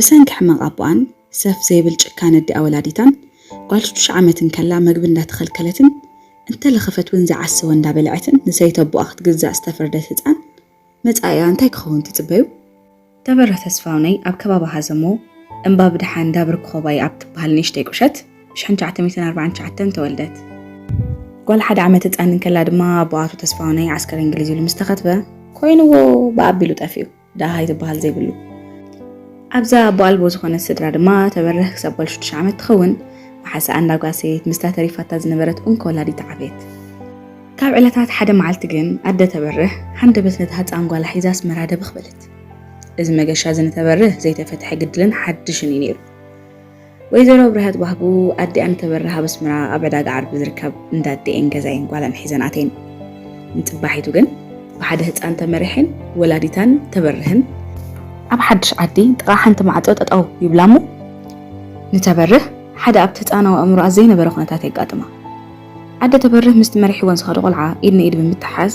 ብሰንኪ ሕመቕ ኣቦኣን ሰፍ ዘይብል ጭካነ ኣዲኣ ወላዲታን፣ ጓል ሽዱሽተ ዓመት እንከላ መግቢ እንዳተኸልከለትን እንተለኸፈት እውን ዝዓሰወ እንዳበልዐትን ንሰይተቦኣ ክትግዛእ ዝተፈርደት ህፃን መጻኢኣ እንታይ ክኸውን ትጽበዩ? ተበረህ ተስፋውነይ ኣብ ከባቢ ሃዘሞ እምባ ብድሓን ዳብር ኮባይ ኣብ ትበሃል ንእሽተይ ቁሸት ብሽሕን ትሽዓተ ሚእትን ኣርባዓን ትሽዓተን ተወልደት። ጓል ሓደ ዓመት ህፃን እንከላ ድማ ኣቦ ኣቶ ተስፋውነይ ዓስከር እንግሊዝ ኢሉ ምስ ተኸትበ ኮይንዎ ብኣቢሉ ጠፊኡ። ደኣ ሃይ ዝበሃል ዘይብሉ። ኣብዛ ኣቦ ኣልቦ ዝኾነት ስድራ ድማ ተበርህ ክሳብ ጓል ሽዱሽተ ዓመት ትኸውን መሓሳኣ እንዳጓሰየት ምስታ ተሪፋታ ዝነበረት እንኮ ወላዲታ ዓበየት። ካብ ዕለታት ሓደ መዓልቲ ግን ኣደ ተበርህ ሃንደበት ነታ ህፃን ጓላ ሒዛ ኣስመራ ደበኽ በለት። እዚ መገሻ እዚ ንተበርህ ዘይተፈትሐ ግድልን ሓድሽን እዩ ነይሩ። ወይዘሮ ብርሃት ባህጉ ኣዲኣ ንተበርህ ኣብ ኣስመራ ኣብ ዕዳጋ ዓርቢ ዝርከብ እንዳ ኣዲኤን ገዛየን ጓለን ሒዘን ኣትየን። ንጽባሒቱ ግን ብሓደ ህጻን ተመሪሐን ወላዲታን ተበርህን ኣብ ሓድሽ ዓዲ ጥቓ ሓንቲ ማዕጾ ጠጠው ይብላ እሞ ንተበርህ ሓደ ኣብቲ ህጻናዊ ኣእምሮኣ ዘይነበረ ኩነታት የጋጥማ። ኣደ ተበርህ ምስቲ መሪሕወን ዝኸደ ቆልዓ ኢድ ንኢድ ብምትሓዝ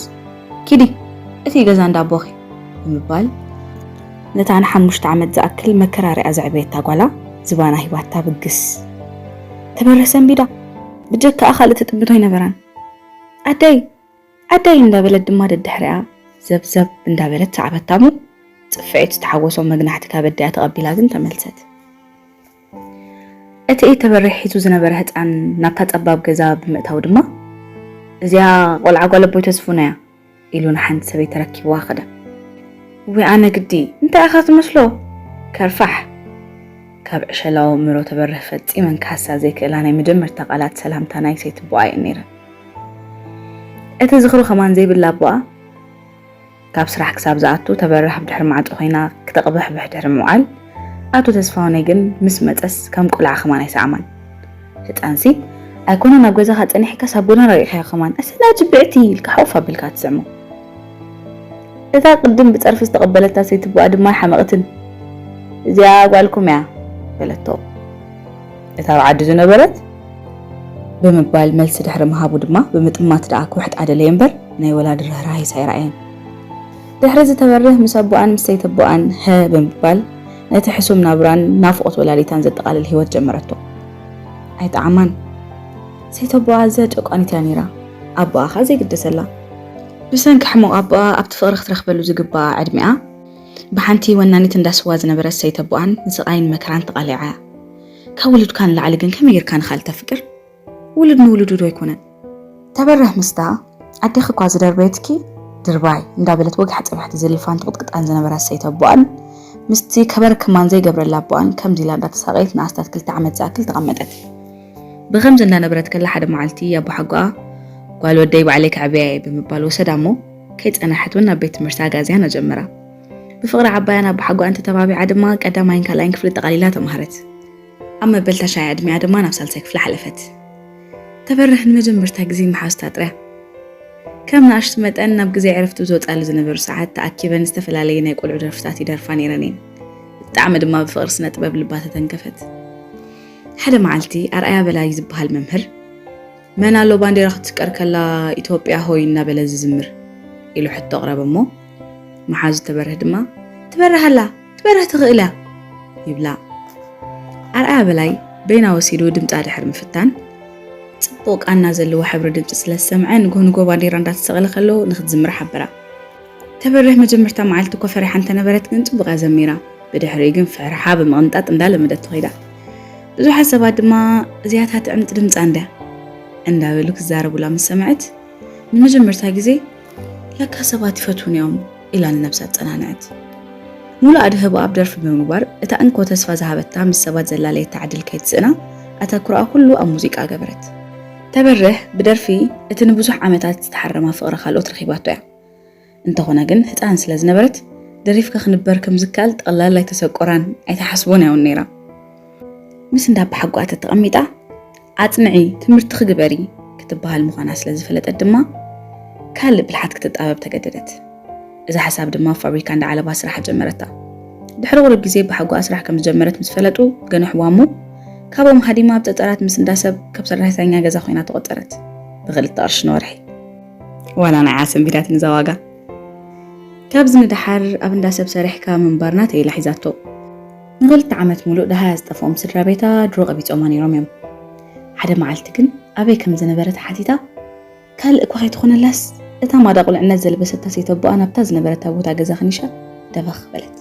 ኪዲ እቲ ገዛ እንዳ ኣቦኺ ብምባል ነታ ንሓሙሽተ ዓመት ዝኣክል መከራሪኣ ዘዕበየታ ጓላ ዝባና ሂባታ ብግስ። ተበርህ ሰንቢዳ ብጀካኣ ካልእ ትጥምቶ ኣይነበራን። ኣደይ ኣደይ እንዳበለት ድማ ደድሕሪኣ ዘብዘብ እንዳበለት ሰዓበታ እሞ ጽፍዒት ዝተሓወሶ መግናሕቲ ካብ ኣዲኣ ተቐቢላ ግን ተመልሰት። እቲ ኢድ ተበርህ ሒዙ ዝነበረ ህፃን ናብታ ጸባብ ገዛ ብምእታው ድማ እዚኣ ቆልዓ ጓል ኣቦይ ተስፉና እያ ኢሉ ንሓንቲ ሰበይቲ ተረኪብዋ ከደ። እወ ኣነ ግዲ እንታይ ኢኻ ትመስሎ? ከርፋሕ። ካብ ዕሸላዊ ምሮ ተበርህ ፈጺመን ክሃሳ ዘይክእላ ናይ መጀመርታ ቃላት ሰላምታ ናይ ሰይትቦኣ እየን ነይረን። እቲ ዝኽሪ ከማን ዘይብላ ኣቦኣ ካብ ስራሕ ክሳብ ዝኣቱ ተበርህ ኣብ ድሕሪ ማዕጾ ኮይና ክተቕብሕብሕ ድሕሪ ምውዓል ኣቶ ተስፋውነይ ግን ምስ መጸስ ከም ቆልዓ ከማን ኣይሰዓማን። ህፃንሲ ኣይኮነን ኣብ ገዛኻ ጸኒሕካስ ኣብ ጎደና ረኢኻዮ ከማን፣ "ኣሰና ጅብዕቲ" ኢልካ ሓውፍ ኣቢልካ ትስዕሞ። እታ ቅድም ብጸርፊ ዝተቐበለታ ሰይትቦኣ ድማ ኣይሓመቐትን። "እዚኣ ጓልኩም እያ" በለቶ። እታ ኣብ ዓዲ ዝነበረት ብምባል መልሲ ድሕሪ ምሃቡ ድማ ብምጥማት ደኣ ክውሕጣ ደለየ እምበር ናይ ወላዲ ርህራሄስ ኣይረኣየን። ድሕሪ እዚ ተበርህ ምስ ኣቦኣን ምስ ሰይተቦኣን ሀ ብምባል ነቲ ሕሱም ናብራን ናፍቖት ወላዲታን ዘጠቓልል ህይወት ጀመረቶ። ኣይጠዓማን። ሰይተቦኣ ኣዝያ ጨቋኒት እያ ነይራ። ኣቦኣ ኸኣ ዘይግደሰላ። ብሰንኪ ሕሙቕ ኣቦኣ ኣብቲ ፍቕሪ ክትረኽበሉ ዝግባኣ ዕድሚኣ ብሓንቲ ወናኒት እንዳ ስዋ ዝነበረት ሰይተቦኣን ንስቓይን መከራን ተቓሊዓ እያ። ካብ ውሉድካ ንላዕሊ ግን ከመይ ጌርካ ንኻልእ ተፍቅር? ውሉድ ንውሉዱ ዶ ኣይኮነን? ተበርህ ምስታ ኣዴኺ እኳ ዝደርበየትኪ ድርባይ እንዳበለት ወግሕ ጽብሕቲ ዝልፋን ትቕጥቅጣን ዝነበረት ሰይተቦኣን ምስቲ ከበር ከማን ዘይገብረላ ኣቦኣን ከምዚ ኢላ እንዳተሳቐየት ንኣስታት ክልተ ዓመት ዝኣክል ተቐመጠት። ብኸምዚ እንዳነበረት ከላ ሓደ መዓልቲ ኣቦሓጎኣ "ጓል ወደይ ባዕለይ ከዕብያ እየ" ብምባል ወሰዳ እሞ ከይጸነሐት እውን ናብ ቤት ትምህርቲ ኣጋዝያን ኣጀመራ። ብፍቕሪ ዓባያን ኣቦሓጎኣን ተተባቢዓ ድማ ቀዳማይን ካልኣይን ክፍሊ ጠቓሊላ ተማህረት። ኣብ መበል ታሻይ ዕድሚኣ ድማ ናብ ሳልሳይ ክፍሊ ሓለፈት። ተበርህ ንመጀመርታ ግዜ መሓዙታ ጥርያ። ከም ንኣሽቱ መጠን ናብ ግዜ ዕረፍቲ ዝወጻሉ ዝነበሩ ሰዓት ተኣኪበን ዝተፈላለየ ናይ ቆልዑ ደርፍታት ይደርፋ ነይረን እየን። ብጣዕሚ ድማ ብፍቕሪ ስነ ጥበብ ልባ ተተንከፈት። ሓደ መዓልቲ ኣርኣያ በላይ ዝበሃል መምህር "መን ኣሎ ባንዴራ ክትስቀር ከላ ኢትዮጵያ ሆይ እናበለ ዝዝምር?" ኢሉ ሕቶ ኣቕረበ እሞ መሓዙ ተበርህ ድማ "ትበርህ ኣላ፣ ትበርህ ትኽእል እያ" ይብላ። ኣርኣያ በላይ በይና ወሲዱ ድምጻ ድሕሪ ምፍታን ጽቡቕ ቃና ዘለዎ ሕብሪ ድምጺ ስለ ዝሰምዐ ንጎ ንጎ ባንዴራ እንዳተሰቐለ ከሎ ንኽትዝምር ሓበራ። ተበርህ መጀመርታ መዓልቲ እኮ ፈሪሓ እንተነበረት ግን ጽቡቕ እያ ዘሚራ። ብድሕሪኡ ግን ፍርሓ ብምቕንጣጥ እንዳለመደቶ ከይዳ። ብዙሓት ሰባት ድማ "እዚኣ እታ ትዕምጥ ድምጻ እንድያ" እንዳበሉ ክዛረቡላ ምስ ሰምዐት ንመጀመርታ ግዜ "ለካ ሰባት ይፈትዉኒ እዮም" ኢላ ንነብሳ ኣጸናንዐት። ሙሉእ ኣድህቦ ኣብ ደርፊ ብምግባር እታ እንኮ ተስፋ ዝሃበታ ምስ ሰባት ዘላለየታ ዕድል ከይትስእና ኣተኩሮኣ ኩሉ ኣብ ሙዚቃ ገበረት። ተበርህ ብደርፊ እቲ ንብዙሕ ዓመታት ዝተሓረማ ፍቕሪ ካልኦት ረኺባቶ እያ። እንተኾነ ግን ህፃን ስለ ዝነበረት ደሪፍካ ክንበር ከም ዝከኣል ጠቕላላ ኣይተሰቆራን ኣይተሓስቦን እያ እውን ነይራ። ምስ እንዳ ኣባሓጎኣ ተተቐሚጣ ኣፅንዒ ትምህርትኺ ግበሪ ክትበሃል ምዃና ስለ ዝፈለጠት ድማ ካልእ ብልሓት ክትጣበብ ተገደደት። እዚ ሓሳብ ድማ ኣብ ፋብሪካ እንዳ ዓለባ ስራሕ ጀመረታ። ድሕሪ ቁሩብ ግዜ ኣባሓጎኣ ስራሕ ከም ዝጀመረት ምስ ፈለጡ ገንሕዋ እሞ ካብኦም ሃዲማ ኣብ ፀፀራት ምስ እንዳ ሰብ ከም ሰራሕተኛ ገዛ ኮይና ተቖፀረት። ብክልተ ቅርሺ ንወርሒ። ዋላ ንዓኣ ሰንቢዳትኒ እዛ ዋጋ። ካብዚ ንደሓር ኣብ እንዳ ሰብ ሰሪሕካ ምንባር ናተይ ኢላ ሒዛቶ። ንኽልተ ዓመት ሙሉእ ደሃያ ዝጠፍኦም ስድራ ቤታ ድሮ ቀቢጾማ ነይሮም እዮም። ሓደ መዓልቲ ግን ኣበይ ከም ዝነበረ ተሓቲታ፣ ካልእ እኳ ከይትኾነላስ፣ እታ ማዳ ቁልዕነት ዘልበሰታ ሰይተቦኣ ናብታ ዝነበረታ ቦታ ገዛ ክኒሻ ደበኽ በለት።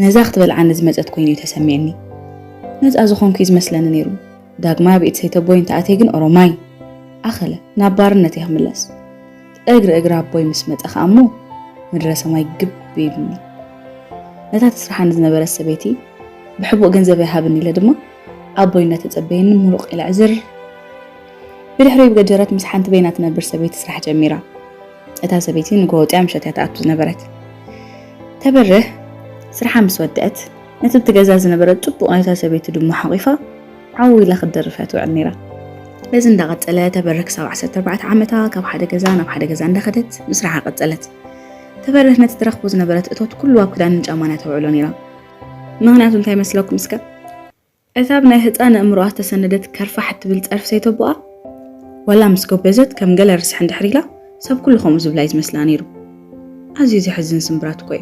ነዛ ክትበልዓኒ ዝመጸት ኮይኑ እዩ ተሰሚዕኒ። ነጻ ዝኾንኩ እዩ ዝመስለኒ ነይሩ። ዳግማይ ኣብ ኢድ ሰይተቦይ እንተኣትየ ግን ኦሮማይ ኣኸለ ናብ ባርነት እየ ክምለስ። እግሪ እግሪ ኣቦይ ምስ መጸ ከኣ እሞ ምድረ ሰማይ ግብ ይብልኒ። ነታ ትስርሓኒ ዝነበረት ሰበይቲ ብሕቡእ ገንዘብ ይሃብኒ ኢለ ድማ ኣቦይ እናተጸበየኒ ምሩቕ ኢለ ዕዝር። ብድሕሪኡ ብገጀረት ምስ ሓንቲ በይና ትነብር ሰበይቲ ስራሕ ጀሚራ። እታ ሰበይቲ ንግሆ ወጺኣ ምሸት እያ ትኣቱ ዝነበረት። ተበርህ ስርሓ ምስ ወደአት፣ ነቲ ብቲ ገዛ ዝነበረት ጽቡቕ ናይታ ሰበይቲ ድሙ ሓቒፋ ዓው ኢላ ክትደርፍ እያ ትውዕል ነይራ። በዚ እንዳቐጸለ ተበርህ ክሳብ ዓሰርተ ኣርባዕተ ዓመታ ካብ ሓደ ገዛ ናብ ሓደ ገዛ እንዳኸደት ምስራሓ ቀጸለት። ተበርህ ነቲ ትረኽቦ ዝነበረት እቶት ኩሉ ኣብ ክዳንን ጫማን እያ ተውዕሎ ነይራ። ምኽንያቱ እንታይ መስለኩም እስከ? እታ ብናይ ህጻን ኣእምሮኣ ዝተሰነደት ከርፋሕ እትብል ጸርፊ ሰይተቦኣ፣ ዋላ ምስ ጎበዘት ከም ገለ ርስሕ እንድሕር ኢላ፣ ሰብ ኩሉ ከምኡ ዝብላ እዩ ዝመስላ ነይሩ። ኣዝዩ ዘሕዝን ስምብራት እኮ እዩ።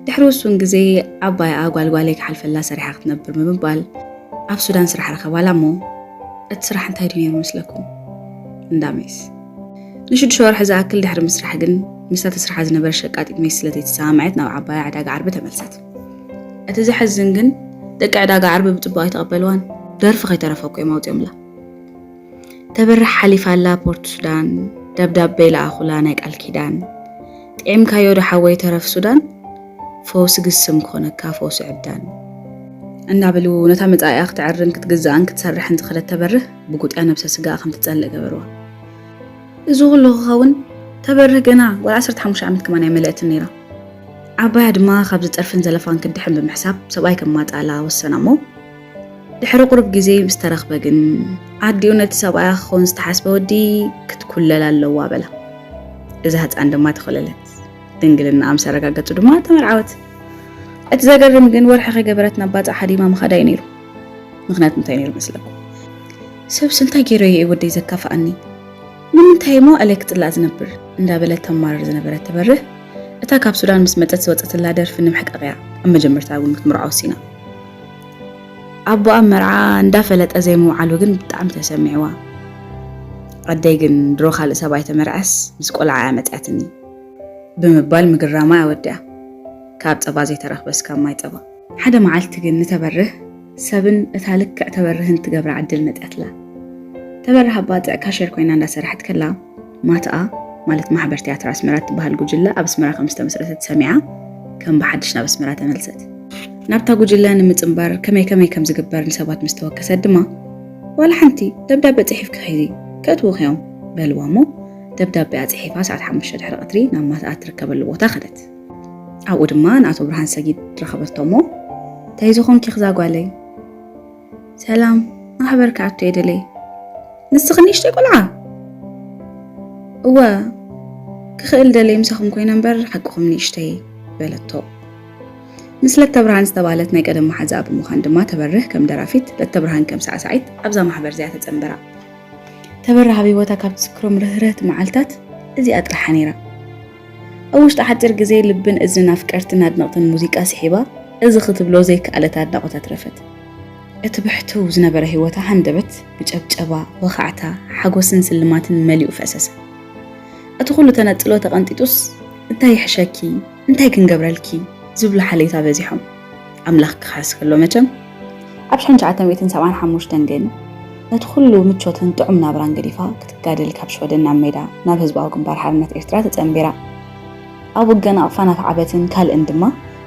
ድሕሪ ውሱን ግዜ ዓባይኣ ጓልጓለይ ክሓልፈላ ሰሪሓ ክትነብር ብምባል ኣብ ሱዳን ስራሕ ረኸባላ እሞ፣ እቲ ስራሕ እንታይ ድዩ ነይሩ መስለኩም? እንዳ ሜስ። ንሽዱሽተ ወርሒ ዝኣክል ድሕሪ ምስራሕ ግን ምስታ ተስርሓ ዝነበረ ሸቃጢት ሜስ ስለ ዘይተሰማምዐት ናብ ዓባያ ዕዳጋ ዓርቢ ተመልሰት። እቲ ዘሕዝን ግን ደቂ ዕዳጋ ዓርቢ ብጽቡቕ ኣይተቐበልዋን። ደርፊ ከይተረፈ እኮ እዮም ኣውጺኦምላ። ተበርህ ሓሊፋላ ፖርት ሱዳን፣ ደብዳቤ ለኣኹላ ናይ ቃል ኪዳን። ጥዒምካዮ ዶ ሓወይ ተረፍ ሱዳን? ፈውሲ ግስም ክኾነካ ፈውሲ ዕብዳን። እናበሉ ነታ መጻኢኣ ክትዕርን ክትግዛእን ክትሰርሕን ዝኸደት ተበርህ ብጉጥያ ነብሰ ስጋኣ ከም ትጸልእ ገበርዋ። እዚ ኩሉ ክኸውን ተበርህ ገና ጓል ዓሰርተ ሓሙሽተ ዓመት ከማን ኣይመለአትን ነይራ። ዓባያ ድማ ካብዚ ጸርፍን ዘለፋን ክትድሕን ብምሕሳብ ሰብኣይ ከማጣላ ወሰና እሞ፣ ድሕሪ ቁሩብ ግዜ ምስ ተረኽበ ግን ኣዲኡ ነቲ ሰብኣያ ክኸውን ዝተሓስበ ወዲ ክትኩለል ኣለዋ በላ። እዛ ህጻን ድማ ተኾለለት። ድንግልናኣ ምስ ኣረጋገጹ ድማ ተመርዓወት። እቲ ዘገርም ግን ወርሒ ከይገበረት ናብ ባጽዕ ሃዲማ ምኻዳ እዩ ነይሩ። ምኽንያቱ እንታይ ነይሩ መስለኩም? ሰብስ እንታይ ገይረዮ እዩ ወደይ ዘካፍኣኒ? ንምንታይ እሞ ኣለ ክጽላእ ዝነብር? እንዳበለት ተማርር ዝነበረት ተበርህ፣ እታ ካብ ሱዳን ምስ መጸት ዝወጸትላ ደርፊ ንምሕቃቕ እያ ኣብ መጀመርታ እውን ክትምርዖ ወሲና። ኣቦኣ ኣብ መርዓ እንዳፈለጠ ዘይምውዓሉ ግን ብጣዕሚ ተሰሚዕዋ። ኣደይ ግን ድሮ ካልእ ሰብኣይ ተመርዐስ ምስ ቆልዓ እያ መጽያትኒ ብምባል ምግርራማ እያ ወዲኣ። ካብ ጸባ ዘይተረኽበስ ካብ ማይ ጸባ። ሓደ መዓልቲ ግን ንተበርህ ሰብን እታ ልክዕ ተበርህን ትገብራ ዕድል መጽያትላ። ተበርህ ኣብ ባጽዕ ካሸር ኮይና እንዳሰራሐት ከላ ማትኣ ማለት ማሕበር ትያትር ኣስመራ እትበሃል ጉጅለ ኣብ ኣስመራ ከም ዝተመስረተት ሰሚዓ ከም ብሓድሽ ናብ ኣስመራ ተመልሰት። ናብታ ጉጅለ ንምጽንባር ከመይ ከመይ ከም ዝግበር ንሰባት ምስ ተወከሰት ድማ ዋላ ሓንቲ ደብዳበ ጽሒፍኪ ሒዚ ከእትዉኺ እዮም በልዋ እሞ ደብዳቤኣ ጽሒፋ ሰዓት ሓሙሽተ ድሕሪ ቀትሪ ናብ ማትኣ እትርከበሉ ቦታ ከደት። ኣብኡ ድማ ንኣቶ ብርሃን ሰጊድ ረኸበቶ እሞ እንታይ ዝኾንኪ ክዛ ጓለይ? ሰላም፣ ማሕበር ክኣቱ እየ ደለየ። ንስኺ ንእሽተይ ቆልዓ? እወ፣ ክኽእል ደለየ ምሳኹም ኮይነ እምበር ሓቅኹም ንእሽተይ በለቶ። ንስለተ ብርሃን ዝተባህለት ናይ ቀደም መሓዛኣ ብምዃን ድማ ተበርህ ከም ደራፊት፣ ለተ ብርሃን ከም ሳዕሳዒት ኣብዛ ማሕበር እዚኣ ተጸንበራ። ተበርህ ኣብ ህይወታ ካብ ትዝክሮም ርህርህቲ መዓልታት እዚኣ ጥራሓ ነይራ። ኣብ ውሽጢ ሓጺር ግዜ ልብን እዝንን ኣፍቀርትን ኣድነቕትን ሙዚቃ ስሒባ፣ እዚ ክትብሎ ዘይከኣለት ኣድናቖት ኣትረፈት። እቲ ብሕትው ዝነበረ ህይወታ ሃንደበት ብጨብጨባ፣ ወኻዕታ፣ ሓጎስን ስልማትን መሊኡ ፈሰሰ። እቲ ኩሉ ተነጽሎ ተቐንጢጡስ እንታይ ይሕሸኪ? እንታይ ክንገብረልኪ? ዝብሉ ሓሌታ በዚሖም። ኣምላኽ ክኽሕስ ከሎ መቸም። ኣብ ሽሕን ትሽዓተ ሚእትን ሰብዓን ሓሙሽተን ግን ነቲ ኩሉ ምቾትን ጥዑም ናብራን ገዲፋ ክትጋደል ካብ ሽወደን ናብ ሜዳ ናብ ህዝባዊ ግንባር ሓርነት ኤርትራ ተጸንቢራ። ኣብ ውግእ ናቕፋ ናፍዓበትን ካልእን ድማ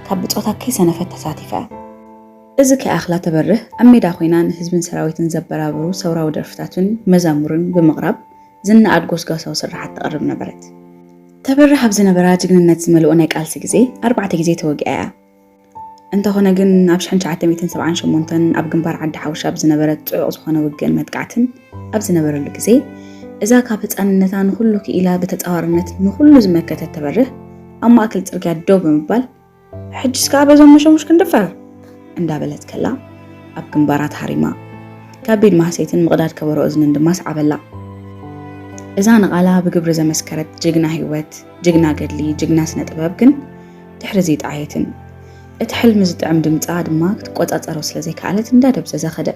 ካብ ብጾታ ከይሰነፈት ተሳቲፋ። እዚ ከይኣኽላ ተበርህ ኣብ ሜዳ ኮይና ንህዝብን ሰራዊትን ዘበራብሩ ሰውራዊ ደርፍታትን መዛሙርን ብምቕራብ ዝነኣድ ጎስጓሳዊ ስርሓት ተቕርብ ነበረት። ተበርህ ኣብ ዝነበራ ጅግንነት ዝመልኦ ናይ ቃልሲ ግዜ ኣርባዕተ ግዜ ተወጊኣ እያ። እንተኾነ ግን ኣብ ሽሕን ትሽዓተ ሚእትን ሰብዓን ሸሞንተን ኣብ ግንባር ዓዲ ሓውሻ ኣብ ዝነበረ ጽዑቕ ዝኾነ ውግእን መጥቃዕትን ኣብ ዝነበረሉ ግዜ እዛ ካብ ህጻንነታ ንኹሉ ክኢላ ብተጻዋርነት ንኹሉ ዝመከተት ተበርህ ኣብ ማእከል ጽርግያ ደው ብምባል ሕጅስ ከኣ በዞም መሸሙሽ ክንድፈር እንዳበለት ከላ ኣብ ግንባራ ተሃሪማ ከቢድ ማህሰይትን ምቕዳድ ከበሮ እዝንን ድማ ሰዓበላ። እዛ ንቓላ ብግብሪ ዘመስከረት ጅግና ህይወት፣ ጅግና ገድሊ፣ ጅግና ስነ ጥበብ ግን ድሕሪ እዚ ጠዓየትን። እቲ ሕልሚ ዝጥዕም ድምጻ ድማ ክትቆጻጸሮ ስለ ዘይከኣለት እንዳደብዘዘ ከደ።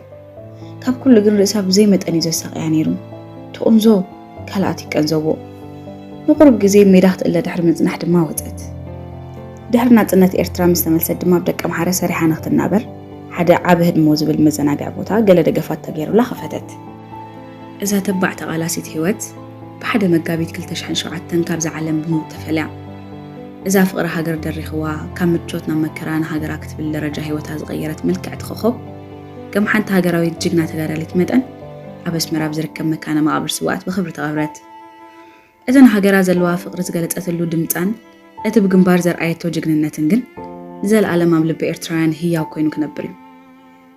ካብ ኩሉ ግን ርእሳ ብዘይ መጠን እዩ ዘሳቕያ ነይሩ። ትቑንዞ፣ ካልኣት ይቀንዘቦ። ንቁሩብ ግዜ ሜዳ ክትእለ ድሕሪ ምጽናሕ ድማ ወጸት። ድሕሪ ናጽነት ኤርትራ ምስ ተመልሰት ድማ ብደቂ ኣምሓረ ሰሪሓ ንክትናበር ሓደ ዓቢ ህድሞ ዝብል መዘናግዒ ቦታ ገለ ደገፋት ተገይሩላ ከፈተት። እዛ ተባዕ ተቓላሲት ህይወት ብሓደ መጋቢት ክልተ ሽሕን ሸውዓተን ካብዛ ዓለም ብሞት ተፈልያ። እዛ ፍቕሪ ሃገር ደሪኽዋ፣ ካብ ምቾት ናብ መከራ ንሃገራ ክትብል ደረጃ ህይወታ ዝቐየረት ምልክዕቲ ኮኾብ፣ ከም ሓንቲ ሃገራዊት ጅግና ተጋዳሊት መጠን፣ ኣብ ኣስመራ ኣብ ዝርከብ መካነ መቓብር ስውኣት ብኽብሪ ተቐብረት። እቲ ንሃገራ ዘለዋ ፍቕሪ ዝገለጸትሉ ድምጻን እቲ ብግንባር ዘርኣየቶ ጅግንነትን ግን ንዘለኣለም ኣብ ልቢ ኤርትራውያን ህያው ኮይኑ ክነብር እዩ።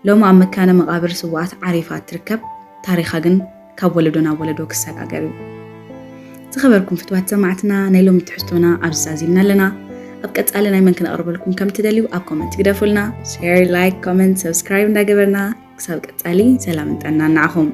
ሎሚ ኣብ መካነ መቓብር ስውኣት ዓሪፋ እትርከብ ታሪኻ ግን ካብ ወለዶ ናብ ወለዶ ክሰጋገር እዩ። ዝኸበርኩም ፍትዋት ሰማዕትና፣ ናይ ሎሚ ትሕዝቶና ኣብዚ ዛዚምና ኣለና። ኣብ ቀጻሊ ናይ መን ክነቕርበልኩም ከም ትደልዩ ኣብ ኮመንት ግደፉልና። ሼር፣ ላይክ፣ ኮመንት፣ ሰብስክራይብ እንዳገበርና ክሳብ ቀጻሊ ሰላምን ጥዕናን ንዓኹም።